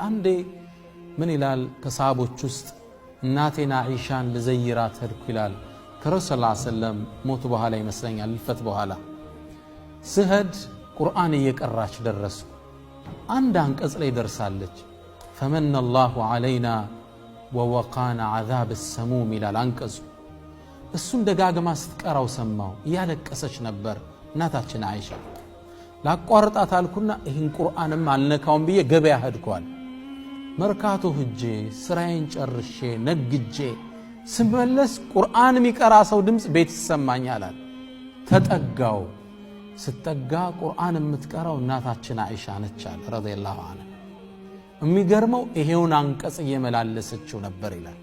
አንዴ ምን ይላል? ከሰሃቦች ውስጥ እናቴን አኢሻን ልዘይራት ሄድኩ ይላል። ከረሱል ስ ሰለም ሞቱ በኋላ ይመስለኛል፣ ልፈት በኋላ ስሄድ ቁርአን እየቀራች ደረስኩ። አንድ አንቀጽ ላይ ደርሳለች። ፈመነ አላሁ ዓለይና ወወቃና ዓዛብ ሰሙም ይላል አንቀጹ። እሱን ደጋግማ ስትቀራው ሰማው። እያለቀሰች ነበር እናታችን አይሻ። ላቋርጣት አልኩና ይህን ቁርአንም አልነካውም ብዬ ገበያ ሄድኳል። መርካቶ ሂጄ ስራዬን ጨርሼ ነግጄ ስመለስ ቁርአን የሚቀራ ሰው ድምፅ ቤት ይሰማኛል። ተጠጋው። ስጠጋ ቁርአን የምትቀራው እናታችን አይሻ ነች አለ ረዲየላሁ ዐንሃ። የሚገርመው ይሄውን አንቀጽ እየመላለሰችው ነበር ይላል።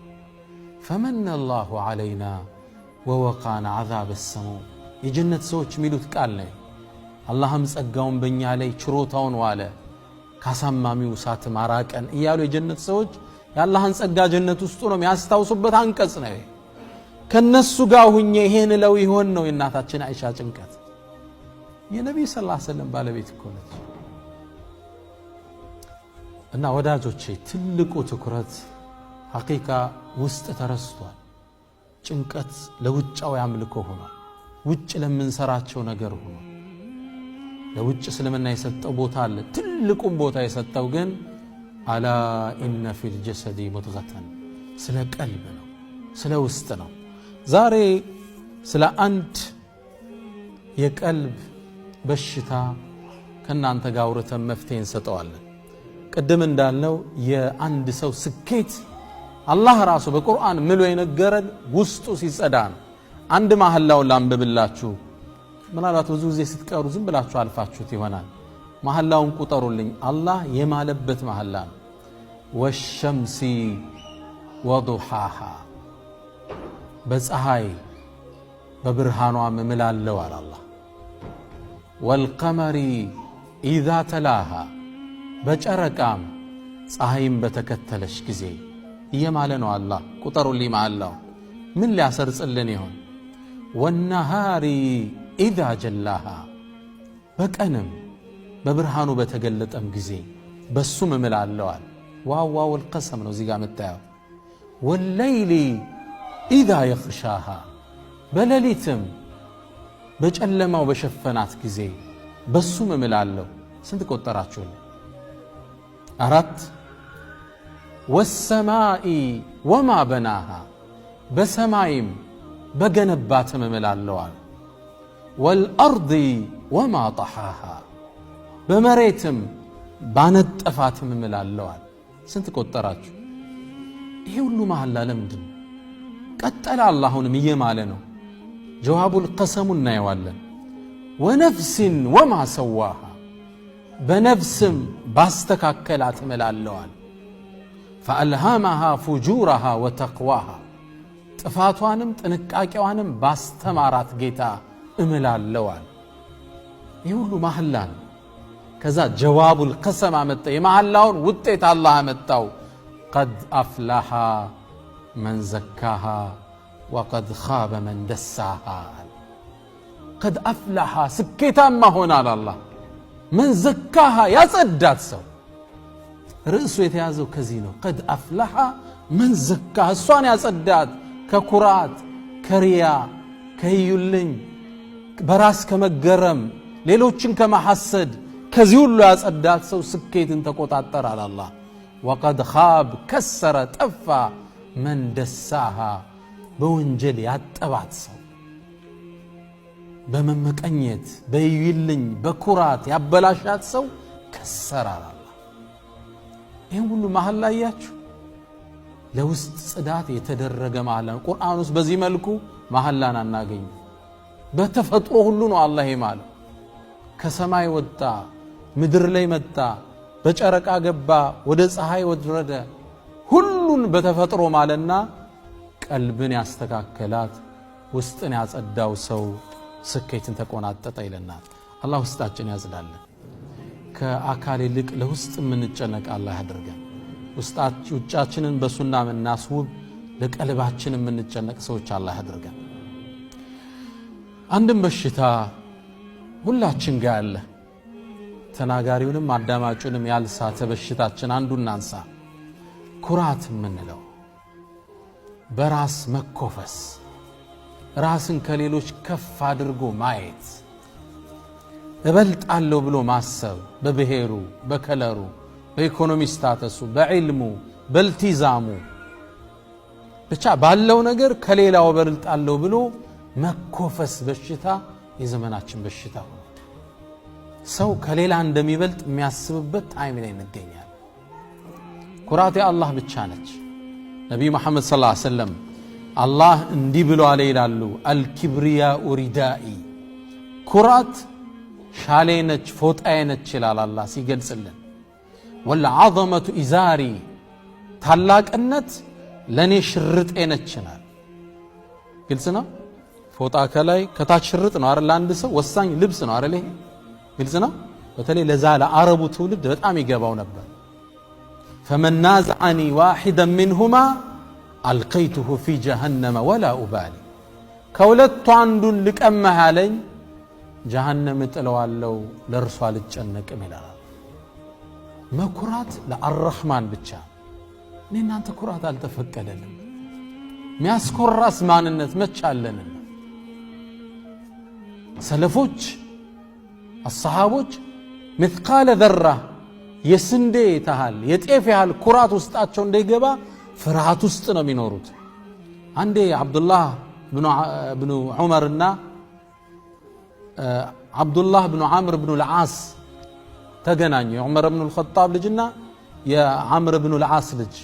ፈመነ አላሁ ዓለይና ወወቃና ዓዛብ ሰሙም የጀነት ሰዎች የሚሉት ቃል ነው። አላህም ጸጋውን በእኛ ላይ ችሮታውን ዋለ፣ ካሳማሚው እሳትም አራቀን እያሉ የጀነት ሰዎች የአላህን ጸጋ ጀነት ውስጡ ነው የሚያስታውሱበት አንቀጽ ነው። ከነሱ ጋር ሁኜ ይሄን እለው ይሆን ነው የእናታችን አይሻ ጭንቀት። የነቢዩ ስ ሰለም ባለቤት እኮ ነች። እና ወዳጆቼ ትልቁ ትኩረት ሐቂቃ ውስጥ ተረስቷል። ጭንቀት ለውጫዊ አምልኮ ሆኗል። ውጭ ለምንሰራቸው ነገር ሆኗል። ለውጭ እስልምና የሰጠው ቦታ አለ። ትልቁም ቦታ የሰጠው ግን ألا إن في الجسد مضغة ስለ ቀልብ ነው፣ ስለ ውስጥ ነው። ዛሬ ስለ አንድ የቀልብ በሽታ ከእናንተ ጋር አውርተን መፍትሄ እንሰጠዋለን። ቅድም እንዳልነው የአንድ ሰው ስኬት አላህ ራሱ በቁርአን ምሎ የነገረን ውስጡ ሲጸዳ ነው። አንድ መሐላውን ላንብብላችሁ። ምናልባት ብዙ ጊዜ ስትቀሩ ዝም ብላችሁ አልፋችሁት ይሆናል። መሐላውን ቁጠሩልኝ። አላህ የማለበት መሐላ ነው። ወሸምሲ ወዱሓሃ፣ በፀሐይ በብርሃኗ እምላለው አለ አላህ። ወልቀመሪ ኢዛ ተላሃ፣ በጨረቃም ፀሐይም በተከተለች ጊዜ እየማለ ነው አላህ። ቁጠሩልኝ መሐላው ምን ሊያሰርጽልን ይሆን? ወነሃሪ ኢዛ ጀላሃ፣ በቀንም በብርሃኑ በተገለጠም ጊዜ በሱም እምላለዋል። ዋው ልቀሰም ነው እዚህ ጋር የምታየው። ወለይሊ ኢዛ የኽሻሃ፣ በሌሊትም በጨለማው በሸፈናት ጊዜ በሱም እምላለሁ። ስንት ቆጠራችሁልኝ? አራት። ወሰማኢ ወማ በናሃ፣ በሰማይም በገነባትም እምላለዋል። ወልአርዲ ወማ ጠሓሃ፣ በመሬትም ባነጠፋትም እምላለዋል። ስንት ቆጠራችሁ? ይሄ ሁሉ መሐላ ለምንድን ነው? ቀጠለ። አላህ አሁንም እየማለ ነው። ጀዋቡል ቀሰሙ እናየዋለን። ወነፍሲን ወማ ሰዋሃ፣ በነፍስም ባስተካከላት እምላለዋል። ፈአልሃመሃ ፉጁረሃ ወተቅዋሃ፣ ጥፋቷንም ጥንቃቄዋንም ባስተማራት ጌታ እምላለዋል። ይህ ሁሉ መሐላ ነው። ከዛ ጀዋቡል ቀሰም አመጣ። የመሐላውን ውጤት አላህ አመጣው። ቀድ አፍላሃ መን ዘካሃ ወቀድ ኻበ መን ደሳሃ። ቀድ አፍላሃ ስኬታማ ሆናል አላህ መን ዘካሃ ያጸዳት ሰው። ርዕሱ የተያዘው ከዚህ ነው። ቀድ አፍላሃ መን ዘካሃ፣ እሷን ያጸዳት ከኩራት፣ ከሪያ፣ ከዩልኝ፣ በራስ ከመገረም፣ ሌሎችን ከማሐሰድ ከዚህ ሁሉ ያጸዳት ሰው ስኬትን ተቆጣጠራል አላህ። ወቀድ ኻብ ከሰረ ጠፋ መን ደሳሃ፣ በወንጀል ያጠባት ሰው፣ በመመቀኘት በይልኝ በኩራት ያበላሻት ሰው ከሰራል አላህ። ይህን ሁሉ መሐላ አያችሁ፣ ለውስጥ ጽዳት የተደረገ መሐላ ነው። ቁርአን ውስጥ በዚህ መልኩ መሐላን አናገኝም። በተፈጥሮ ሁሉ ነው አላህ የማለው። ከሰማይ ወጣ፣ ምድር ላይ መጣ፣ በጨረቃ ገባ፣ ወደ ፀሐይ ወረደ። ሁሉን በተፈጥሮ ማለና ቀልብን ያስተካከላት ውስጥን ያጸዳው ሰው ስኬትን ተቆናጠጠ ይለናል። አላህ ውስጣችን ያጽዳለን። ከአካል ይልቅ ለውስጥ የምንጨነቅ አላህ ያድርገን። ውጫችንን በሱና የምናስውብ ለቀልባችን የምንጨነቅ ሰዎች አላህ ያድርገን። አንድም በሽታ ሁላችን ጋር አለ። ተናጋሪውንም አዳማጩንም ያልሳተ በሽታችን አንዱ እናንሳ። ኩራት የምንለው በራስ መኮፈስ፣ ራስን ከሌሎች ከፍ አድርጎ ማየት፣ እበልጣለሁ ብሎ ማሰብ፣ በብሔሩ፣ በከለሩ፣ በኢኮኖሚ status ኡ፣ በዕልሙ፣ በልቲዛሙ፣ ብቻ ባለው ነገር ከሌላው እበልጣለሁ ብሎ መኮፈስ በሽታ የዘመናችን በሽታ ሆኗል። ሰው ከሌላ እንደሚበልጥ የሚያስብበት time ላይ እንገኛለን። ኩራት የአላህ ብቻ ነች። ነቢዩ መሐመድ صلى الله عليه وسلم አላህ እንዲህ ብሎ አለ ይላሉ፣ الكبرياء ردائي፣ ኩራት ሻሌ ነች፣ ፎጣዬ ነች ይላል አላህ ሲገልጽልን። والعظمة إزاري፣ ታላቅነት ለእኔ ሽርጤ ነች ይላል። ግልጽ ነው። ፎጣ ከላይ ከታች ሽርጥ ነው አይደል? ለአንድ ሰው ወሳኝ ልብስ ነው አይደል? ይሄ ግልጽ ነው። በተለይ ለዛ ለአረቡ ትውልድ በጣም ይገባው ነበር። فمن نازعني واحدا منهما ألقيته في جهنم ولا أبالي፣ ከሁለቱ አንዱን ልቀመህ አለኝ ጀሃነም እጥለዋለሁ ለእርሱ አልጨነቅም ይላል። መኩራት ለአረሕማን ብቻ። እኔ እናንተ ኩራት አልተፈቀደንም። ሚያስኮራስ ማንነት መቻለንና ሰለፎች አሰሃቦች ምትቃለ ዘራ የስንዴ ታህል የጤፍ ያህል ኩራት ውስጣቸው እንዳይገባ ፍርሃት ውስጥ ነው የሚኖሩት። አንዴ ዓብዱላህ ብኑ ዑመርና ዓብዱላህ ብኑ ዓምር ብኑ ልዓስ ተገናኙ። የዑመር ብኑ ልኸጣብ ልጅና የዓምር ብኑ ልዓስ ልጅ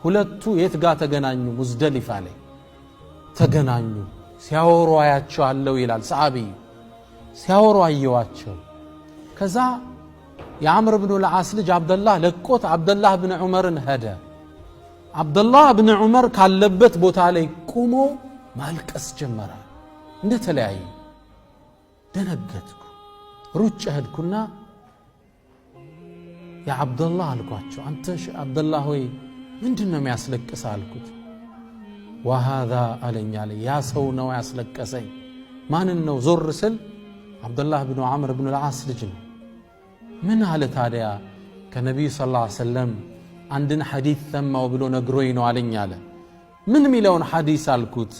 ሁለቱ የት ጋር ተገናኙ? ሙዝደሊፋ ላይ ተገናኙ። ሲያወሩ አያቸዋለሁ ይላል ሰዓቢዩ። ሲያወሩ አየዋቸው። ከዛ የዓምር ብኑ ልዓስ ልጅ ዓብደላህ ለቆት ዓብደላህ ብን ዑመርን ሄደ። ዓብደላህ ብን ዑመር ካለበት ቦታ ላይ ቁሞ ማልቀስ ጀመረ። እንደተለያዩ ደነገጥኩ። ሩጭ ሄድኩና የዓብደላህ አልኳቸው፣ አንተ ዓብደላህ ሆይ ምንድን ነው የሚያስለቅስ አልኩት። ወሃዛ አለኝ አለ ያ ሰው ነው ያስለቀሰኝ። ማንን ነው? ዞር ስል ዓብደላህ ብኑ ዓምር ብኑ ልዓስ ልጅ ነው። ምን አለ ታዲያ? ከነቢዩ صلى الله عليه وسلم አንድን ሐዲስ ሰማው ብሎ ነግሮኝ ነው አለኝ አለ። ምን ሚለውን ሐዲስ አልኩት።